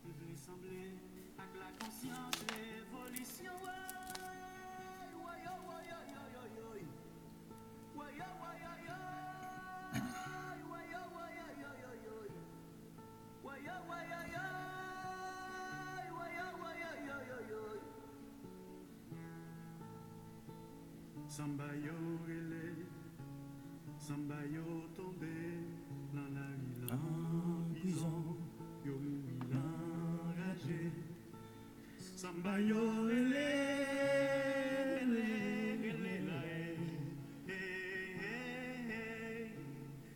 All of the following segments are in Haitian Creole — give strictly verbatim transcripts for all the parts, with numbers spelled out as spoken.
Vle sanble ak lakonsyans revolisyon. Woy, woy, woy, woy, woy, woy, woy. Woy, woy, woy, woy, woy. Woy, woy, woy, woy, woy, woy. Woy, woy, woy, woy, woy. Woy, woy, woy, woy, woy, woy, woy. Sanba yo rele, sanba yo tonbe, nan lari, nan prizon, yo mouri nan raje. Sanba yo rele, rele, rele la, eh, eh, eh,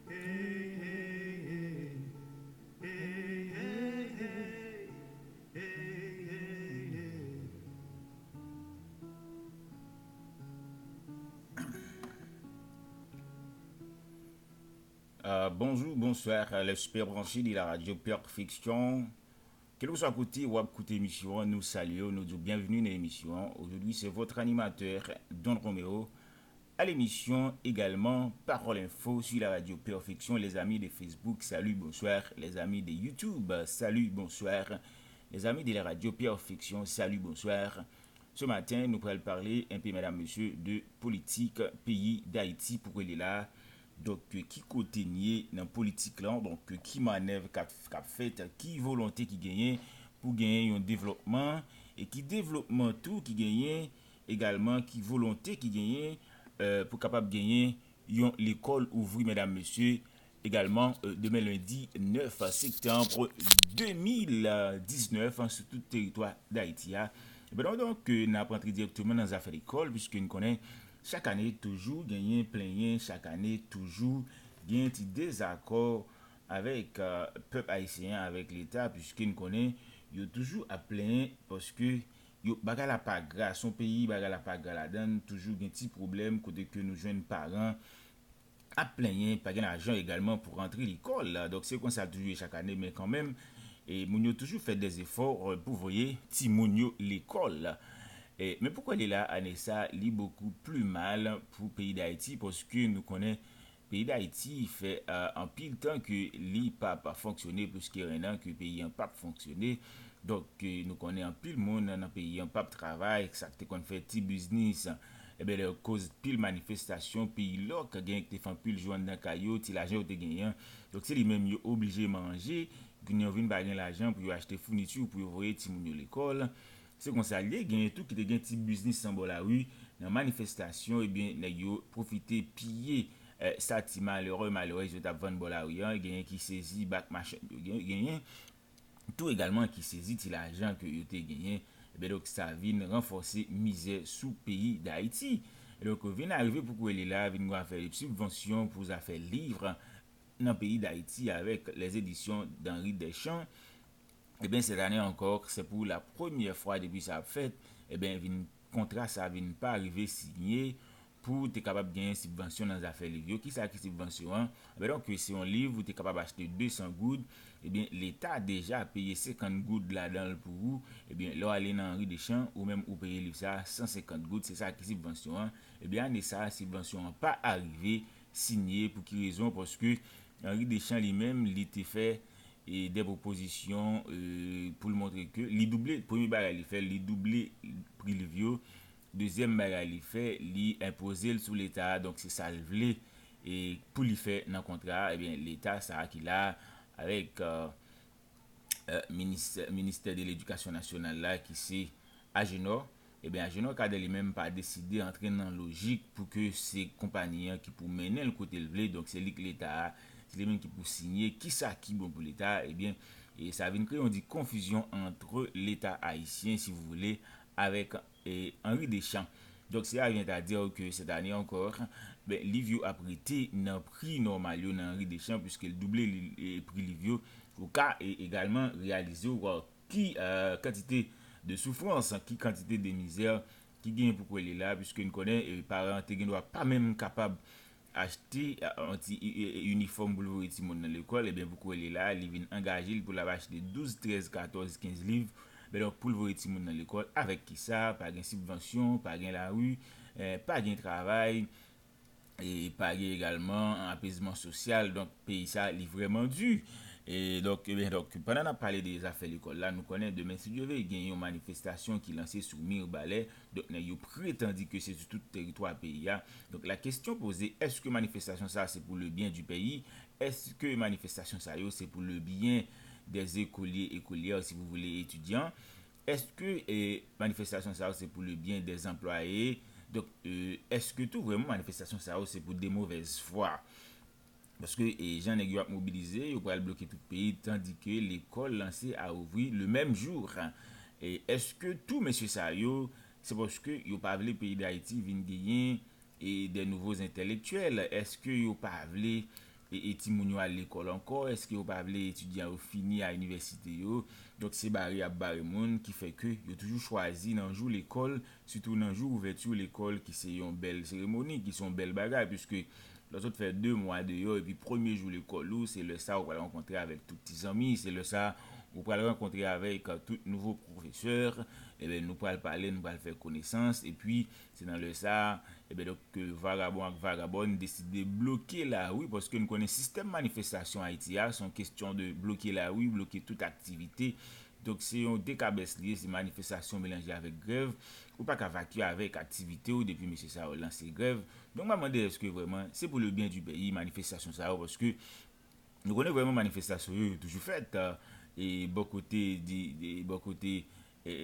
eh, eh, eh, eh, eh, eh, eh, eh, eh. Euh, bonjour, bonsoir, les super branchés de la radio Perfection. Kèlkeswa kote w ap koute emisyon an, nou salye w, nou di w byenveni nan emisyon an. Aujourd'hui, c'est votre animateur, Don Romeo, à l'émission également Parole Info sur la radio Perfection. Les amis de Facebook, salut, bonsoir. Les amis de YouTube, salut, bonsoir. Les amis de la radio Perfection, salut, bonsoir. Ce matin, nou pral pale enpe, medam, mesye, de politik peyi Dayiti pou kwele la. Donk, ki kote n ye nan politik lan? Donk, ki manèv k ap, k ap fèt? Ki volonte ki genyen pou genyen yon devlòpman? E ki devlòpman tou ki genyen egalman? Ki volonte ki genyen, euh, pou kapab genyen yon lekòl ouvri, medam, mesye, egalman, euh, demen lendi nèf septanm de mil diznèf, sou tout teritwa Dayiti a. Ebyen, donk, euh, n ap antre dirèkteman nan zafè lekòl, piske n konnen chak ane toujou genyen plenyen, chak ane toujou genyen ti dezakò avèk, euh, pèp ayisyen an, avèk Leta, piske n konnen yo toujou ap plenyen paske yo, bagay la pa gra, se yon peyi bagay la pa gra ladan, toujou gen ti pwoblèm kote ke nou jwenn paran ap plenyen, pa gen lajan egalman pou rantre lekòl. Donk, se konsa l toujou ye chak ane, men kanmenm, e moun yo toujou fè dèzefò, euh, pou voye timoun yo lekòl. E, men pou kwele la, ane sa, li bokou pli mal pou peyi Dayiti, paske nou konnen peyi Dayiti fè, euh, anpil tan ke li p ap fonksyone, plis ke en an ke peyi an p ap fonksyone. Donk, euh, nou konnen anpil moun nan peyi an p ap travay, sa k te konn fè ti biznis, ebyen, lè koz pil manifestasyon, peyi lòk, genyen ki te fè anpil jou anndan kay yo, ti lajan yo te genyen an. Donk, se li menm yo oblije manje, kounye a yo vin pa gen lajan pou yo achte founiti, pou yo voye timoun yo lekòl. Se konsa l ye, genyen tou ki te gen ti biznis nan bò lari, nan manifestasyon, ebyen, nèg yo pwofite piye, eh, sa ti malere, malerèz yo t ap vann bò lari an, genyen ki sezi bak machann yo gen-, genyen. Tou egalman ki sezi ti lajan ke yo te genyen. Ebyen, donk, sa vin ranfòse mizè sou peyi Dayiti. Donk, vin arive pou kwele la, vin gen afè sibvansyon pou zafè liv nan peyi Dayiti avèk les éditions d'Henri Deschamps. Ebyen, sèt ane ankò, se pou la premyè fwa depi sa ap fèt, ebyen, vin, kontra sa vin pa rive sinye pou te kapab genyen sibvansyon nan zafè liv yo. Kisa ki sibvansyon an? Ebyen, donk, se yon liv ou te kapab achte de san goud, ebyen, Leta deja peye senkant goud ladan l pou ou. Ebyen, lè w ale nan Henri Deschamps, ou menm ou peye liv sa san senkant goud, se sa ki sibvansyon an. Ebyen, ane sa, sibvansyon an pa arive sinye. Pou ki rezon? Paske Henri Deschamps li menm, li te fè e de pwopozisyon, e, pou l montre ke li double, premye bagay li fè, li double pri liv yo. Dezyèm bagay li fè, li enpoze l sou Leta a, donk se sa l vle, e, pou li fè nan kontra a. Ebyen, Leta sa a ki la avèk, e, e, minis-, ministè de ledikasyon nasyonal la, ki se Agenor, ebyen, Agenor Cadet li menm pa deside antre nan lojik pou ke se konpayi an ki pou mennen l kote l vle, donk se li k Leta a, se li menm ki pou sinye kisa ki bon pou Leta a, ebyen, e sa vin kreye yon ti konfizyon antre Leta ayisyen, si vous voulez, avèk, e, Henri Deschamps. Donk, cela vient à dire que cette année encore, ben, liv yo ap rete nan pri nòmal yo nan Henri Deschamps, piske l double li, e, pri liv yo. Ou ka, e, egalman reyalize w ki, e, kantite de soufrans, ki kantite de mizè ki genyen pou kwele la, piske n konnen, e, paran an te gen dwa pa menm kapab achte, e, yon ti, e, e, inifòm pou l voye timoun nan lekòl, ebyen, pou kwele la, li vin angaje l pou l ap achte douz, trèz, katòz, kenz liv. Men donk, pou l voye timoun nan lekòl, avèk kisa? Pa gen sibvansyon, pa gen lari, e, pa gen travay, e pa gen egalman apezman sosyal. Donk, peyi sa, li vrèman di. E donk, ebyen, donk, pandan n ap pale de zafè lekòl la, nou konnen demen, si Dye vle, gen yon manifestasyon ki lanse sou Mibalè. Donk, nèg yo pretan di ke se sou tout teritwa peyi a. Donk, la kesyon poze, èske manifestasyon sa a se pou le byen di peyi? Èske manifestasyon sa yo se pou le byen des écoliers, écolières, si vous voulez, étudiants? Èske eh, manifestasyon sa yo se pou le byen des employés? Donk, eh, èske tou vrèman manifestasyon sa yo se pou de movèz fwa? Paske e, jan nèg yo ap mobilize, yo pral bloke tout peyi, tandike lekòl lanse a ouvri le menm jou. E èske tou mesye sa yo, se paske yo pa vle peyi Dayiti vin genyen e de nouvo entèlektyèl? Èske yo pa vle e, e timoun yo al lekòl ankò? Èske yo pa vle etidyan yo fini a inivèsite yo? Donk se bare y ap bare moun ki fè ke yo toujou chwazi nan jou lekòl, sitou nan jou ouvèti lekòl ki se yon bèl seremoni, ki se yon bèl bagay, piske lè w sot fè de mwa deyò epi premye jou lekòl ou, se lè sa ou pral rankontre avèk tout ti zanmi, se lè sa ou pral rankontre avèk tout nouvo pwofesè, ebyen nou pral pale, nou pral fè konesans, epi se nan lè sa, ebyen donk, ke vagabon ak vagabòn deside bloke lari, paske nou konnen sistèm manifestasyon Ayiti a, se yon kesyon de bloke lari, bloke tout aktivite. Donk, se yon dekabès li ye, se manifestasyon melanje avèk grèv. Ou pa ka vakye avèk aktivite w depi mesye sa yo lanse grèv. Donk, m ap mande èske vrèman se pou le byen di peyi, manifestasyon sa yo, paske nou konnen vrèman manifestasyon yo, yo toujou fèt, e bò kote di, di bò kote e,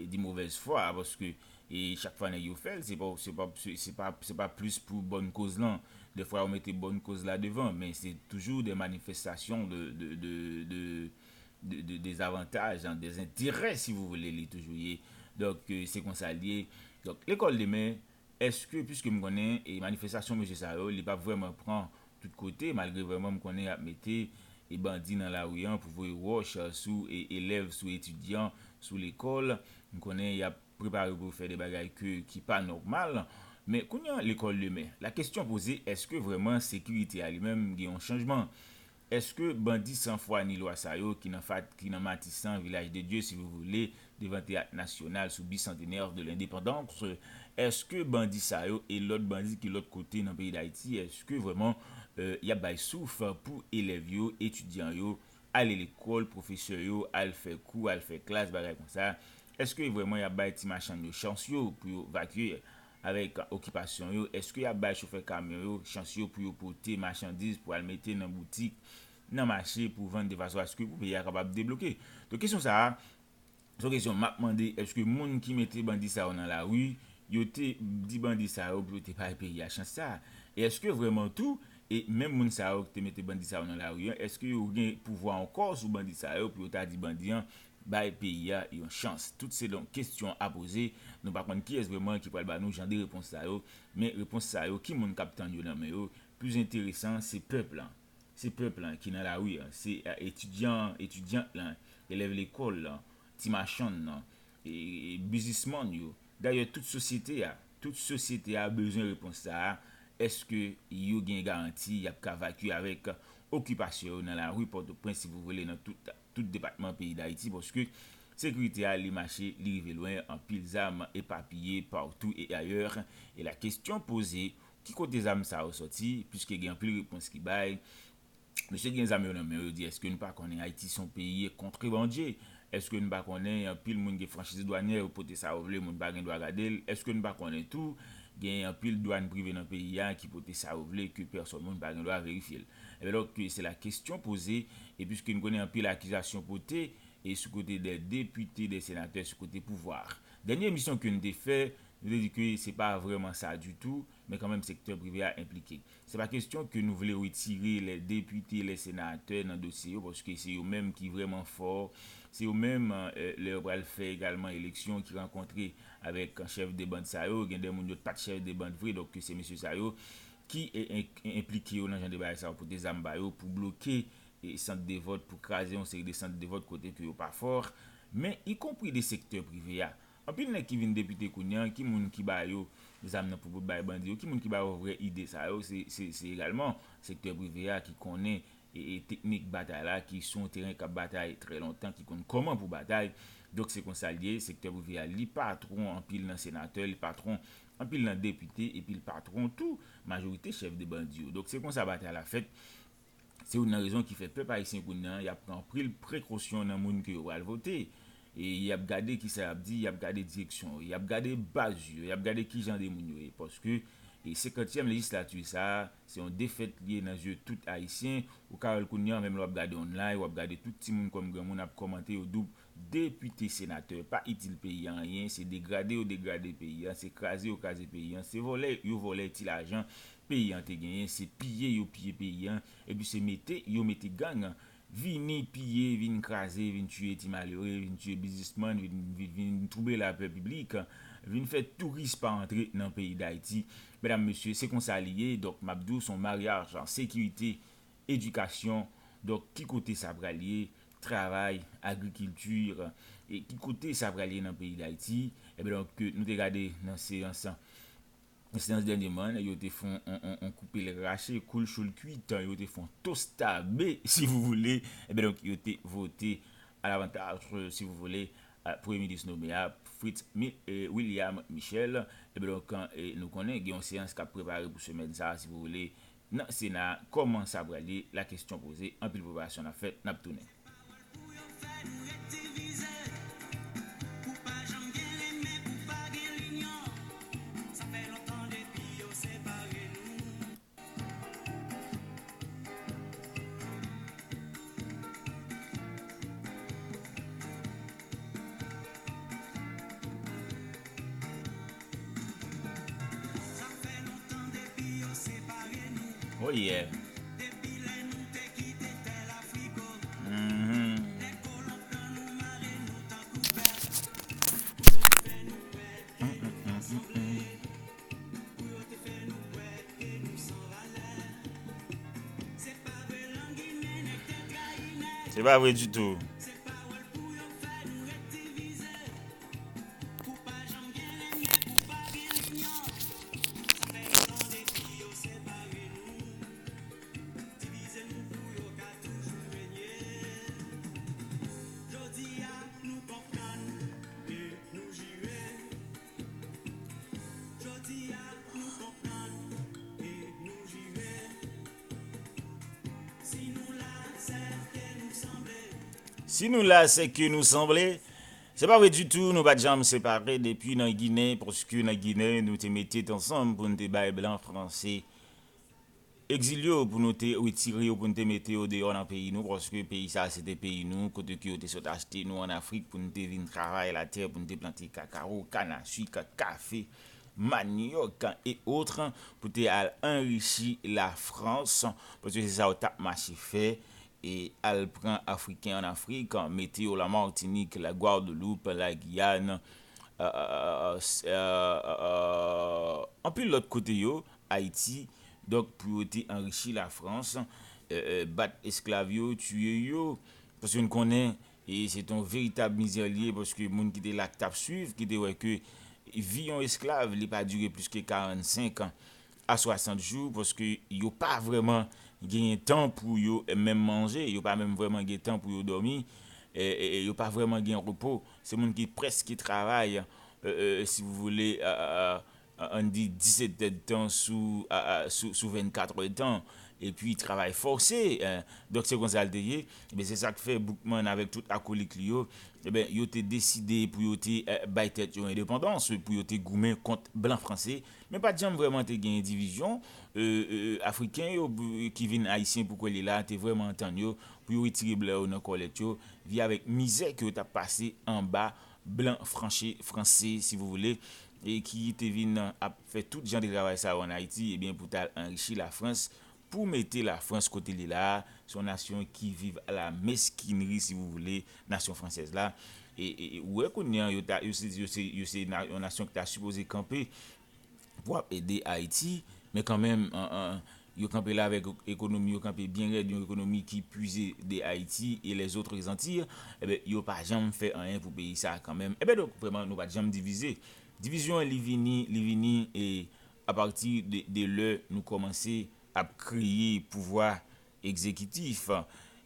di movèz fwa, paske e chak fwa nèg yo fè l, se pa, se pa, se, se pa, se pa plis pou bòn koz lan. Dèfwa yo mete bòn koz la devan, men se toujou de manifestasyon de, de, de, de, de, de dezavantaj, de enterè, si vous voulez, li toujou ye. Donk, e, se konsa l ye. Donk, lekòl demen, èske, piske m konnen e manifestasyon mesye sa yo, li p ap vrèman pran tout kote, malgre vrèman m konnen y ap mete e bandi nan lari an pou voye wòch sou e elèv, sou etidyan, sou lekòl. M konnen y ap prepare pou yo fè de bagay ke, ki pa nòmal. Men kounye a, lekòl demen. La kesyon poze, èske vrèman sekirite a li menm gen yon chanjman? Èske bandi san fwa ni lwa sa yo ki nan fat, ki nan Matisan, Vilaj de Dye, si vous voulez, devan Teyat Nasyonal sou Bicentenaire de l'Indépendance, èske bandi sa yo e lòt bandi ki lòt kote nan peyi Dayiti, èske vrèman e, y ap bay souf pou elèv yo, etidyan yo, ale lekòl, pwofesè yo, al fè kou, al fè klas, bagay konsa? Èske vrèman y ap bay ti machann yo chans yo pou yo vakye avèk okipasyon yo? Èske y ap bay chofè kamyon yo chans yo pou yo pote machandiz pou al mete nan boutik, nan mache pou vann de fason aske pou peyi a kapab debloke? Donk, kesyon sa a, se yon kesyon m ap mande, èske moun ki mete bandi sa yo nan lari, yo te di bandi sa yo pou yo te bay peyi a chans sa a? E èske vrèman tou, e menm moun sa yo ki te mete bandi sa yo nan lari an, èske yo gen pouvwa ankò sou bandi sa yo pou yo ta di bandi an bay peyi a yon chans? Tout se donk kesyon a poze. Nou pa konn kiyès vrèman ki pral ba nou jan de repons sa yo, men repons sa yo, ki moun k ap tann yo nan men yo, plis enteresan, se pèp lan. Se pèp lan ki nan lari an, se e, etidyan, etidyant lan, elèv lekòl lan, ti machann nan, e, e biznismann yo. Dayè, tout sosyete a, tout sosyete a bezwen repons sa a. Èske yo gen garanti y ap ka vakye avèk okipasyon yo nan lari Pòtoprens, si vous voulez, nan tout, tout depatman peyi Dayiti? Paske sekirite a, li mache, li rive lwen, anpil zam epapiye partou e ayè. E la kesyon poze, ki kote zam sa yo sòti? Piske gen anpil repons ki bay. Mesye gen zam yo nan men yo, yo di, èske nou pa konnen Ayiti se yon peyi kontrebandye? Èske nou pa konnen anpil moun gen franchiz dwanyè, yo pote sa yo vle, moun pa gen dwa gade l? Èske nou pa konnen tou, gen anpil dwàn prive nan peyi a ki pote sa yo vle, ke pèsòn moun pa gen dwa verifye l? Ebyen, donk, se la kesyon poze, e piske nou konnen anpil akizasyon pote, e sou kote de depite, de senatè, sou kote pouvwa a. Dènye emisyon ke nou te fè, nou te di ke se pa vrèman sa ditou, men kanmenm sektè prive a enplike. Se pa kesyon ke nou vle retire lè depite, lè senatè nan dosye yo, paske se yo menm ki vrèman fò, se yo menm, e, lè yo pral fè egalman eleksyon, ki rankontre avèk chèf de band sa yo, gen de moun yo t pa t chèf de band vre, donk se mesye sa yo ki e, en, enplike yo nan jan de bagay sa yo, pote zam ba yo pou bloke e, sant de vòt, pou kraze yon seri de sant de vòt kote ke yo pa fò, men ikonpri de sektè prive a. Anpil nèg ki vin depite kounye a, ki moun ki ba yo zam nan pou, pou bay bandi yo, ki moun ki ba yo vrè ide sa yo? Se, se, se egalman sektè prive a ki konnen e, e teknik batay la, ki sou yon teren k ap batay trè lontan, ki konn kòman pou batay. Donk, se konsa l ye, sektè prive a, li patwon anpil nan senatè, li patwon anpil nan depite, epi l patwon tou majorite chèf de bandi yo. Donk, se konsa batay la fèt. Se youn nan rezon ki fè pèp ayisyen kounye a, y ap pran anpil prekosyon nan moun ke yo pral vote. E y ap gade kisa y ap di, y ap gade direksyon yo, y ap gade baz yo, y ap gade kijan de moun yo ye. Paske e senkantyèm lejislati sa a, se yon defèt li ye nan zye tout Ayisyen. Ou ka wè l kounye a, menm lè w ap gade online, w ap gade tout timoun kòm granmoun ap kòmante, yo di w depite, senatè pa itil peyi a anyen, se degrade yo degrade peyi a, se kraze yo kraze peyi a, se vòlè yo vòlè ti lajan peyi a te genyen, se piye yo piye peyi a, epi se mete yo mete gang vini piye, vin kraze, vin tiye ti malere, vin tiye biznismann, vin, vin, vin twoube lapè piblik, vin fè touris pa antre nan peyi Dayiti. Medam, mesye, se konsa li ye. Donk, m ap di w, se yon maryaj an sekirite, edikasyon. Donk, ki kote sa pral ye? Travay, agrikilti, e ki kote sa pral ye nan peyi Dayiti? Ebyen, donk, nou te gade nan seyans, nan seyans dènyèman, yo te fè yon, yon, yon, yon koupe l rache, kou l cho l kwit, yo te fè yon tostabe, si vous voulez. Ebyen, donk, yo te vote à l'avantage, si vous voulez, a, premye minis nome a, Fritz Mi-, e, William Michel. Ebyen, donk, e, nou konnen gen yon seyans k ap prepare pou semèn sa a, si vous voulez, nan Sena a. Kòman sa pral ye? La kesyon poze, anpil preparasyon n ap fè, n ap tounen. Oh yeah. Mhm. Se pa vre ditou. Si nou la, se ke nou sanble. Se pa vre ditou, nou pa t janm separe depi nan Ginen, paske nan Ginen, nou te mete t ansanm pou n te bay blan franse egzil yo, pou nou te retire yo, pou n te mete yo deyò nan peyi nou, paske peyi sa a se te peyi nou, kote ke yo te sot achte nou ann Afrik pou n te vin travay latè, pou n te plante kakawo, kanasik, kafe, manyòk e otre, pou te al anrichi Lafrans, paske se sa yo t ap mache fè, e al pran Afriken ann Afrik, mete yo Lamatinik, Lagwadloup, Lagiyàn, e, e, e, e, e, anpil lòt kote yo, Ayiti, donk, pou yo te anrichi Lafrans, e, e, bat esklav yo, tiye yo, paske n konnen, e se t on veritab mizè li ye, paske moun ki te la k t ap swiv, ki te wè ke vi yon esklav, li pa dire plis ke karannsenk a swasant jou, paske yo pa vrèman genyen tan pou yo menm manje, yo pa menm vrèman gen tan pou yo dòmi, e, e, e yo pa vrèman gen repo. Se moun ki prèske travay, e, e, si vous voulez, e, e, e, ann di disèt èdtan sou, a, a, sou, sou vennkat èdtan, epi travay fòse, e, donk se konsa l te ye. Ebyen, se sa k fè Boukman avèk tout akolik li yo, ebyen, yo te deside pou yo te, e, bay tèt yo endepandans, pou yo te goumen kont blan franse, men pa t janm vrèman te gen divizyon, e, e, Afriken yo, e, ki vin Ayisyen pou kwè li la, te vrèman antann yo, pou yo retire blan yo nan kòlèt yo, vi avèk mizè ke yo t ap pase anba blan franche, franse, si vous voulez, e ki te vin ap fè tout jan de travay sa yo ann Ayiti, ebyen, pou t al anrichi Lafrans, pou mete Lafrans kote li la a, se yon nasyon ki viv à la mesquinerie, si vous voulez, nasyon fransèz la. E, e, e ou wè kounye a, yo ta, yo se, yo se, yo se na-, yon nasyon ki ta sipoze kanpe pou ap ede Ayiti, men kanmenm, an, an, yo kanpe la avèk ekonomi, yo kanpe byen rèd, yon ekonomi ki puize de Ayiti e lèzòt Antiy, ebyen, yo pa janm fè anyen pou peyi sa a kanmenm. Ebyen, donk, vrèman, nou pa t janm divize. Divizyon an, li vini, li vini, e apati de, de lè nou kòmanse ap kreye pouvwa egzekitif.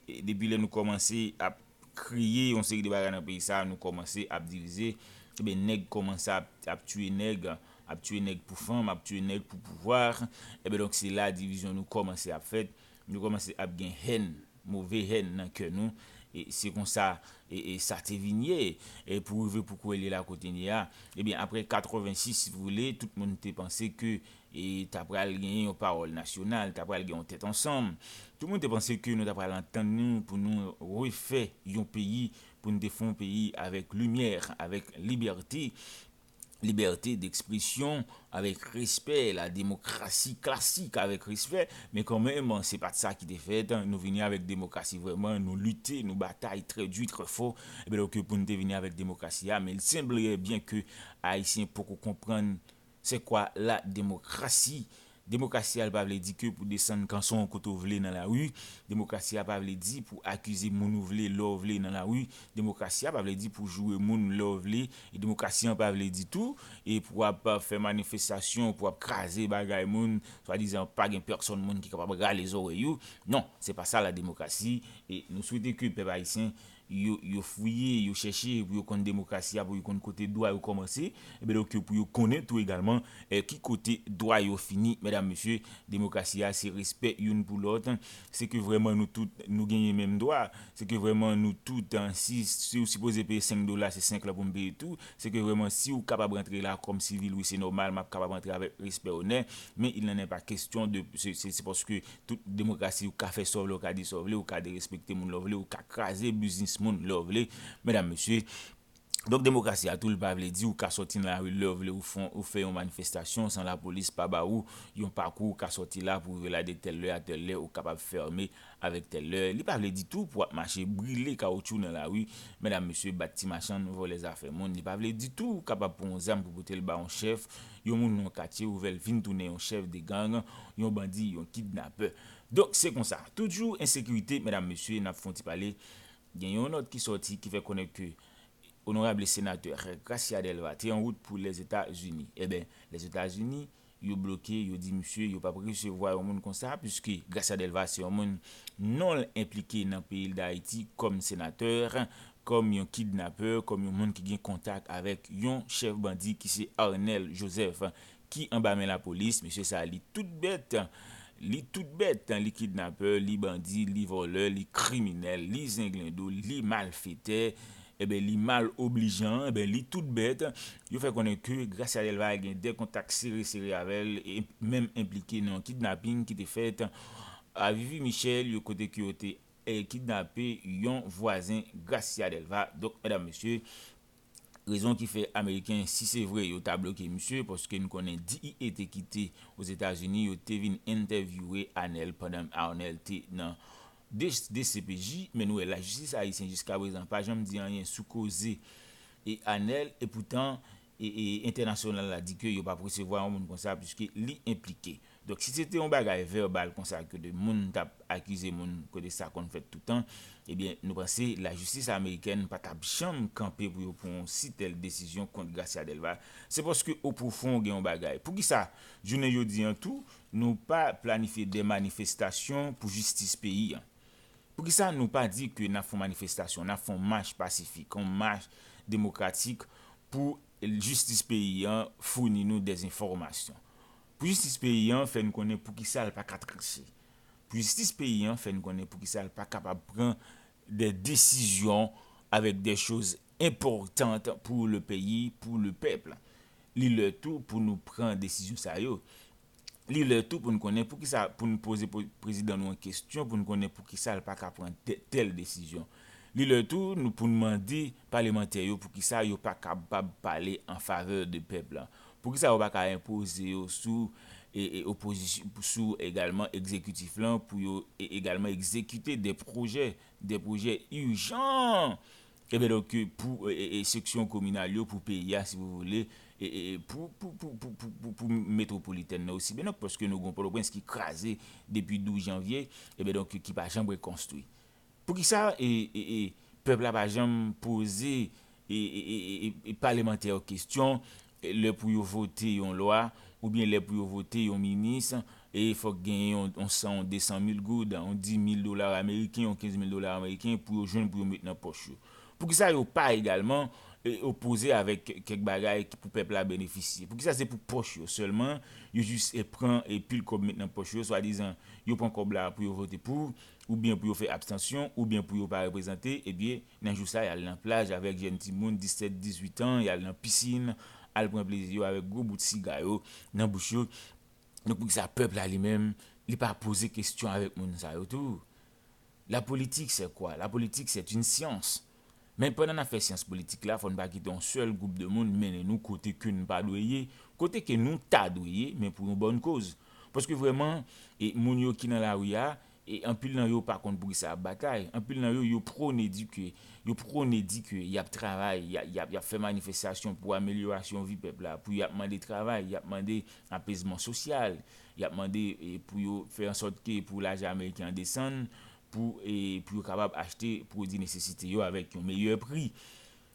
E depi lè nou kòmanse ap kreye yon seri de bagay nan peyi sa, nou kòmanse ap divize. Ebyen, nèg kòmanse ap, ap tiye nèg, ap tiye nèg pou fanm, ap tiye nèg pou pouvwa. Ebyen, donk, se la divizyon nou kòmanse ap fèt. Nou kòmanse ap gen hèn, move hèn nan kè nou. E se konsa e, e sa te vin ye. E pou rive pou kwè li la kote li a, ebyen, apre katrevennsis, si vous voulez, tout moun te panse ke e ta pral gen yon pawòl nasyonal, ta pral gen yon tèt ansanm. Tout moun te panse ke nou ta pral antann nou pou nou refè yon peyi, pou nou te fè yon peyi avèk limyè, avèk libète, libète d'expression, avèk respè, la démocratie classique avèk respè, men kanmenm, se pa t sa ki te fèt. Nou vini avèk demokrasi vrèman, nou lite, nou batay trè di, trè fò, ebyen, donk, pou nou te vini avèk demokrasi a, men il semblerait bien ke Ayisyen poko konprann c'est quoi la démocratie. Demokrasi a, li pa vle di ke pou desann kanson kote w vle nan lari. Demokrasi a pa vle di pou akize moun ou vle, lè w vle nan lari. Demokrasi a pa vle di pou joure moun lè w vle. E demokrasi an pa vle di tou e pou w ap fè manifestasyon, pou w ap kraze bagay moun, swadizan pa gen pèsonn moun ki kapab rale zòrèy ou. Non, se pa sa la demokrasi. E nou swete ke pèp ayisyen yo, yo fouye, yo chèche pou yo konn demokrasi a, pou yo konn kote dwa yo kòmanse, ebyen, donk, pou yo konnen tou egalman eh, ki kote dwa yo fini, medam, mesye. Demokrasi a, se respè youn pou lòt, se ke vrèman nou tout, nou genyen menm dwa, se ke vrèman nou tout, eh, si, si ou sipoze peye senk dola, se senk la pou m peye tou, se ke vrèman si ou kapab rantre la kòm sivil, wi, se nòmal, m ap kapab rantre avèk respè, onè, men il n'en est pas question de, se, se, se paske tout demokrasi, ou ka fè sa w vle, ou ka di sa w vle, ou ka derespekte moun lè w vle, ou ka kraze biznis moun lè w vle, medam, mesye. Donk, demokrasi a tou, li pa vle di ou ka sòti nan lari lè w vle, ou fè, ou fè yon manifestasyon san lapolis pa ba ou yon pakou, ou ka sòti la pou rive la de tèl lè a tèl lè, ou kapab fèmen avèk tèl lè. Li pa vle di tou pou w ap mache brile kawotchou nan lari, medam, mesye, bat ti machann, vòlè zafè moun. Li pa vle di tou ou kapab pran yon zam pou pote l ba yon chèf, yon moun nan yon katye, ouvè l vin tounen yon chèf de gang, yon bandi, yon kidnapè. Donk, se konsa. Toujou ensekirite, medam, mesye, n ap fè yon ti pale. Gen yon nòt ki sòti ki fè konnen ke onorab senatè Gracia Delva te an wout pou Lèzetazini. Ebyen, Lèzetazini, yo bloke, yo di misye, yo p ap resevwa yon moun konsa, piske Gracia Delva se yon moun non l enplike nan peyi l Dayiti kòm senatè, kòm yon kidnapè, kòm yon moun ki gen kontak avèk yon chèf bandi ki se Arnel Joseph, ki anba men lapolis. Misye sa, li tout bèt, li tout bèt, li kidnapè, li bandi, li vòlè, li kriminèl, li zenglendo, li malfetè, ebyen, li mal oblijan, ebyen, li tout bèt. Yo fè konnen ke Gracia Delva gen de kontak sere sere avè l, e menm enplike nan yon kidnaping ki te fèt a Vivi Michel, yo kote ke yo te eh, kidnape yon vwazen Gracia Delva. Donk, medam, mesye, rezon ki fè Ameriken, si se vre, yo ta bloke misye, paske n konnen D E A te kite Ozetazini, yo te vin entèvyouwe Arnel pandan Arnel te nan D C P J, men nou wè lajistis ayisyen jiskaprezan pa janm di anyen sou koze e Arnel, epoutan, e, e entènasyonal la di ke yo p ap resevwa yon moun konsa, piske li enplike. Donk, si se te yon bagay vèbal konsa ke de moun t ap akize moun kote sa konn fèt toutan, ebyen, nou panse lajistis amerikèn pa t ap janm kanpe pou yo pran yon si tèl desizyon kont Gracia Delva. Se paske o pwofon gen yon bagay. Poukisa, jounen jodi an tou, nou pa planifye de manifestasyon pou jistis peyi an? Poukisa nou pa di ke n ap fè yon manifestasyon, n ap fè yon mach pasifik, yon mach demokratik pou jistis peyi an founi nou de enfòmasyon? Pou jistis peyi an fè n konnen poukisa l pa ka tranche. Pou jistis peyi an fè n konnen poukisa l pa kapab pran de desizyon avèk de choz enpòtan pou le peyi, pou le pèp. Li lè tou pou nou pran desizyon sa yo. Li lè tou pou n konnen poukisa, pou n poze po-, prezidan nou an kesyon, pou n konnen poukisa l pa ka pran tè-, tèl desizyon. Li lè tou nou, pou n mande palemantè yo poukisa yo pa kapab pale an favè de pèp la. Poukisa yo pa ka enpoze yo sou, e, e, opozisyon, sou egalman egzekitif lan pou yo, e, egalman egzekite de pwojè, de pwojè ijan? Ebyen, donk, pou, e, e, e, seksyon kominal yo, pou peyi a, si vous voulez, e, e, e, pou, pou, pou metwopolitèn nan osi byen, donk, paske nou gen Pòtoprens ki kraze depi douz janvye, ebyen, donk, ki pa janm rekonstwi. Poukisa, e, e, e, pèp la pa janm poze, e, e, e, e, e, palemantè yo kesyon, e, lè pou yo vote yon lwa, oubyen lè pou yo vote yon minis, e fòk genyen yon, yon san, yon de san mil goud, yon dis mil dola ameriken, yon kenz mil dola ameriken pou yo jwenn, pou yo met nan pòch yo? Poukisa yo pa egalman, e, opoze avèk kèk bagay ki pou pèp la benefisye. Poukisa se pou pòch yo sèlman, yo jis e pran e pil kòb met nan pòch yo, swadizan yo pran kòb la pou yo vote pou, oubyen pou yo fè abstansyon, oubyen pou yo pa reprezante, ebyen, nan jou sa, y al nan plaj avèk jèn timoun disèt, dizuit an, y al nan pisin, al pran plezi yo avèk gwo bout siga yo nan bouch yo. Donk, poukisa pèp la li menm, li pa poze kesyon avèk moun sa yo tou? La politique, c'est quoi? La politique, c'est une science. Men pandan n ap fè syans politik la, fò n pa kite yon sèl gwoup de moun mennen nou kote ke n pa dwe ye, kote ke nou ta dwe ye, men pou yon bòn koz. Paske vrèman, e, moun yo ki nan lari a, e anpil nan yo pa konn poukisa y ap batay. Anpil nan yo, yo pwone di ke, yo pwone di ke y ap travay, y a- y ap, y ap fè manifestasyon pou amelyorasyon vi pèp la, pou y ap mande travay, y ap mande apezman sosyal, y ap mande, e, pou yo fè an sòt ke pou lajan ameriken an desann, pou, e, pou yo kapab achte pwodui nesesite yo avèk yon meyè pri.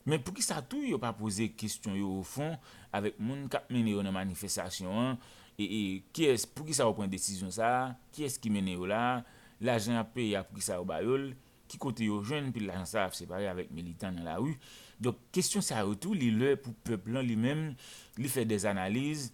Men poukisa tou yo pa poze kesyon yo ofon avèk moun k ap mennen yo nan manifestasyon an? E, e kiyès, poukisa yo pran desizyon sa a? Kiyès ki mennen yo la a? Lajan y ap peye a, poukisa yo ba yo l? Ki kote yo jwenn pil lajan sa a? Y ap separe avèk militan nan lari. Donk, kesyon sa yo tou, li lè pou pèp lan li menm, li fè dèzanaliz,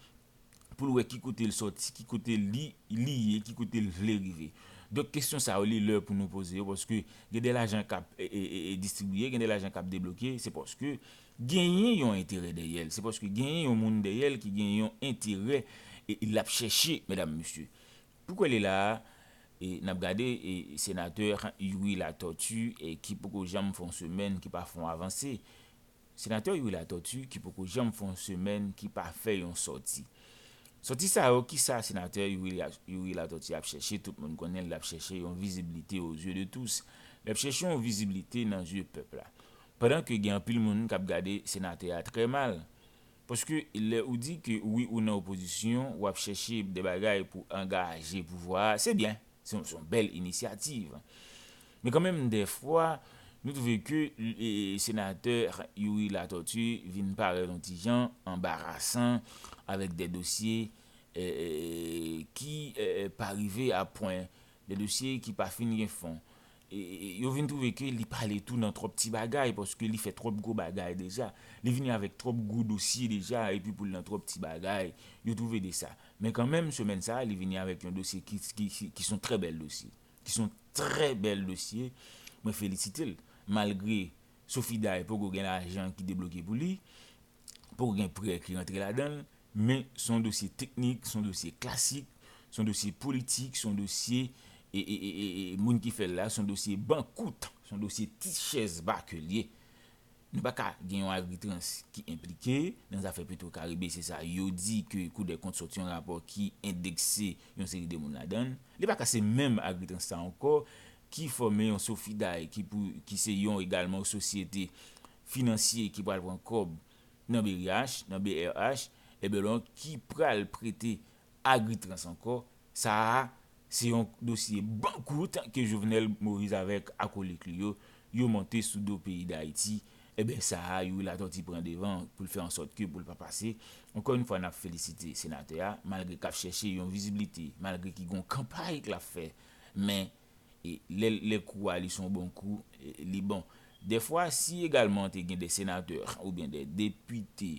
pou l wè ki kote l sòti, ki kote li, li ye, ki kote l vle rive. Donk, kesyon sa yo, li lè pou nou poze yo, paske gen de lajan k ap, e, e, e, e distribiye, gen de lajan k ap debloke, se paske genyen yon enterè dèyè l, se paske genyen yon moun dèyè l ki genyen yon enterè, e, e l ap chèche, medam, mesye. Pou kwè li la a, e, n ap gade, e, senatè Youri Latortue, e, ki poko janm fè yon semèn ki pa fè yon avanse. Senatè Youri Latortue ki poko janm fè yon semèn ki pa fè yon sòti. Sòti sa yo, kisa senatè Youri, Youri Latortue ap chèche? Tout moun konnen l ap chèche yon vizibilite aux yeux de tous. L ap chèche yon vizibilite nan zye pèp la. Pandan ke gen anpil moun k ap gade senatè a trè mal. Paske lè ou di ke wi ou nan opozisyon, w ap chèche de bagay pou angaje pouvwa a, se byen. Se yon, se yon bèl inisyativ. Men kanmenm, dèfwa, nou twouve ke, e, senatè Youri Latortue vin parèt yon ti jan anbarasan avèk de dosye, e, e, ki, e, e, pa rive a pwen, de dosye ki pa fin gen fon. E, e, yo vin twouve ke li pale tou nan twòp ti bagay, paske li fè twòp gwo bagay deja. Li vini avèk twòp gwo dosye deja, epi pou l nan twòp ti bagay, yo twouve de sa. Men kanmenm, semèn sa a, li vini avèk yon dosye ki, ki, ki, ki se yon trè bèl dosye. Ki se yon trè bèl dosye. Mwen felisite l. Malgre Sofiday poko gen lajan ki debloke pou li, poko gen prè ki rantre ladan l, men se yon dosye teknik, se yon dosye klasik, se yon dosye politik, se yon dosye, e, e, e, e, e, moun ki fè l la, se yon dosye bankout, se yon dosye ti chèz ba ke l ye. Nou pa ka gen yon Agritrans ki enplike nan zafè Petro Karibe, se sa yo di ke Kou dè Kont sòti yon rapò ki endekse yon seri de moun ladan l. Li pa ka se menm Agritrans sa ankò ki fòme yon Sofiday ki pou, ki se yon egalman yon sosyete finansye ki pral pran kòb nan B R H, nan B R H, ebyen donk ki pral prete Agritrans ankò. Sa a, se yon dosye bankout ke Jovenel Moïse avèk akolit li yo, yo monte sou do peyi Dayiti. Ebyen, sa a, Youri Latortue pran devan pou l fè an sòt ke pou l pa pase. Ankò yon fwa, n ap felisite senatè a, malgre k ap chèche yon vizibilite, malgre ki gon kanpay k l ap fè. Men, e, lè, lè kou a li se yon bon kou, e, li bon. Dèfwa, si egalman te gen de senatè oubyen de depite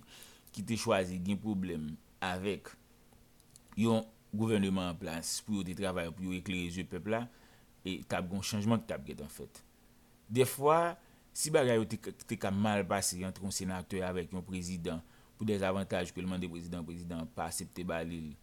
ki te chwazi gen pwoblèm avèk yon gouvèneman an plas pou yo te travay, pou yo eklere zye pèp la, e t ap gen yon chanjman ki t ap gentan fèt. Dèfwa, si bagay yo te, te ka mal pase ant yon senatè avèk yon prezidan pou de zavantaj ke l mande prezidan, prezidan an pa aksepte ba li l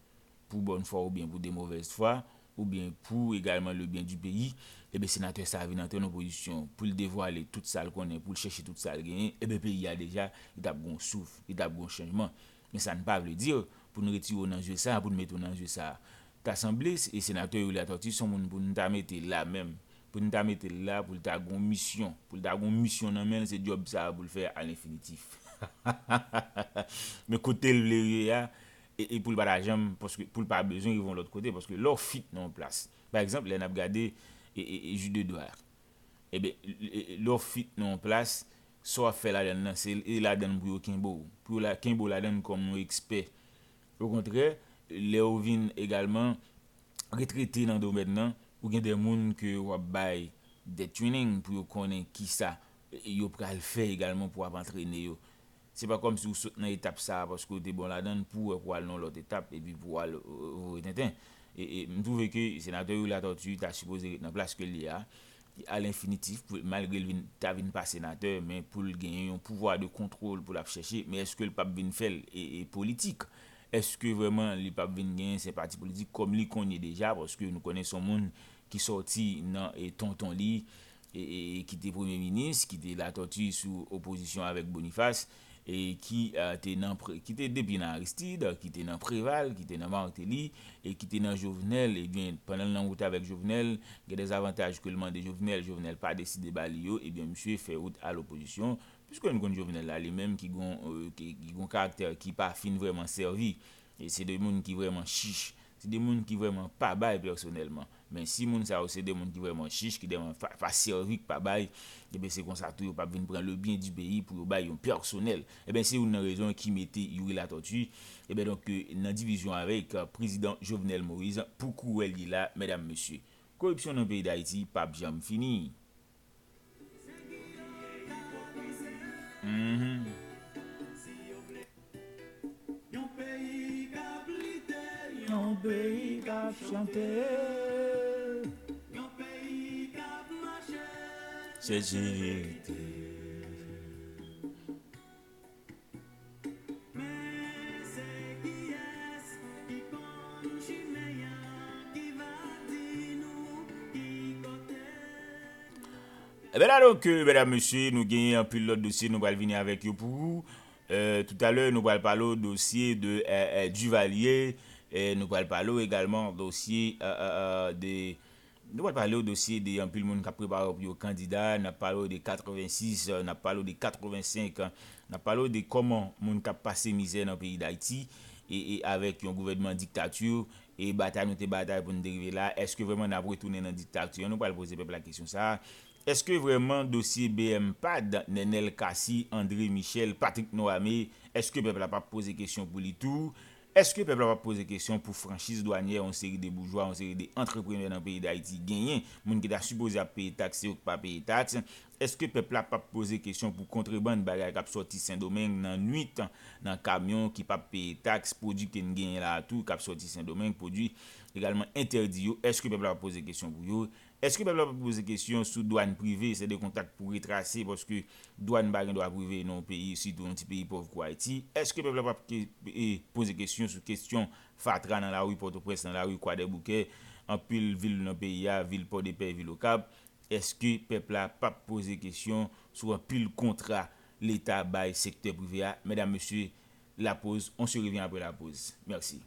pou bòn fwa oubyen pou de movèz fwa, oubyen pou egalman le byen du peyi, ebyen senatè sa a vin antre nan pozisyon pou l devwale tout sa l konnen, pou l chèche tout sa l genyen, ebyen peyi a deja, li t ap gen yon souf, li t ap gen yon chanjman. Men sa n pa vle di pou n retire w nan zye sa a, pou n mete w nan zye sa a. Ta sanble, e senatè Youri Latortue se yon moun pou n ta mete la menm, pou n ta mete l la, pou l ta gen yon misyon, pou l ta gen yon misyon nan men l, se djòb sa a pou l fè alenfinitif. Men kote l vle rive a, e, e pou l pa ta janm, paske pou l pa bezwen rive yon lòt kote, paske lè w fit nan yon plas, pa egzanp, lè n ap gade, e, e, e, Jude Edouard, ebyen, e, e, lè w fit nan yon plas, sa w ap fè ladan l lan, se, e ladan l pou yo kenbe w, pou yo la, kenbe w ladan l kòm yon ekspè. Okontrè, lè w vin egalman retrete nan domèn nan, ou gen de moun ke w ap bay de training pou yo konnen kisa yo pral fè egalman pou ap antrene yo. Se pa kòmsi ou sot nan etap sa a paske w te bon ladan l pou w wè pou w al nan lòt etap epi pou w al voye tenten. E, e m twouve ke senatè Youri Latortue ta sipoze ret nan plas ke l ye a, a lenfinitif, pou, malgre l vin, ta vin pa senatè, men pou l genyen yon pouvwa de kontwòl pou l ap chèche, men èske l p ap vin fè l e, e politik? Èske vrèman li p ap vin genyen senpati politik kòm li konn ye deja? Paske nou konnen se yon moun ki sòti nan e, tonton li, e, e, e ki te premye minis, ki te Latortue sou opozisyon avèk Boniface, e ki, e, te nan pre-, ki te depi nan Aristide, ki te nan Préval, ki te nan Martelly, e ki te nan Jovenel, ebyen, pandan l nan wout avèk Jovenel, gen de zavantaj ke l mande Jovenel, Jovenel pa deside ba li yo, ebyen, misye fè wout al opozisyon, piske nou konn Jovenel la, li menm ki gon, e, ki, ki gon karaktè ki pa fin vrèman sèvi. E se de moun ki vrèman chich. Se de moun ki vrèman pa bay pèsonèlman. Men si moun sa yo se de moun ki vrèman chich, ki vrèman pa, pa sèvi, ki pa bay, ebyen se konsa tou yo p ap vin pran le bien du pays pou yo bay yon pèsonèl. Ebyen se youn nan rezon ki mete Youri Latortue, ebyen donk, e, nan divizyon avèk, e, prezidan Jovenel Moïse pou kou wè l ye la, medam, mesye. Koripsyon nan peyi Dayiti p ap janm fini. Mhm. Yon peyi k ap lite, yon peyi k ap chante, yon peyi k ap mache, chèche verite. Men se kiyès ki konn chimen an, ki va di nou ki kote. Ebyen la donk, e, medam, mesye, nou genyen anpil lòt dosye, nou pral vini avèk yo pou ou. E, toutalè, nou pral pale w dosye de, e, e, Duvalier, e, nou pral pale w egalman dosye, e, e, e, de, nou pral pale w dosye de anpil moun k ap prepare w pou yo kandida, n ap pale w de katrevensis, e, n ap pale w de katrevensenk, e, n ap pale w de kòman moun k ap pase mizè nan peyi Dayiti, e, e avèk yon gouvènman diktati, e batay nou te batay pou n te rive la, èske vrèman n ap retounen nan diktati an? Nou pral poze pèp la kesyon sa a. Èske vrèman dosye B M pad, Nenel Cassy, André Michel, Patrick Noamé, èske pèp la p ap poze kesyon pou li tou? Èske pèp la p ap poze kesyon pou franchiz dwanyè yon seri de boujwa, yon seri de antreprenè nan peyi Dayiti genyen, moun ki ta sipoze ap peye taks, se yo k pa peye taks? Èske pèp la p ap poze kesyon pou kontrebann bagay k ap sòti Sendomeng nan nwit, nan kamyon ki p ap peye taks, pwodui ke n genyen la a tou k ap sòti Sendomeng, pwodui egalman entèdi yo? Èske pèp la p ap poze kesyon pou yo? Èske pèp la p ap poze kesyon sou dwàn prive, se de kontak pou retrase, paske dwàn pa gen dwa prive nan yon peyi, sitou yon ti peyi pòv kou Ayiti? Èske pèp la p ap ke, e, poze kesyon sou kesyon fatra nan lari Pòtoprens, nan lari Kwadèboukè, anpil vil nan peyi a, vil Pòdepè, vil Okap? Èske pèp la p ap poze kesyon sou anpil kontra Leta bay sektè prive a? Medam, mesye, la pause, on se revient après la pause. Mèsi.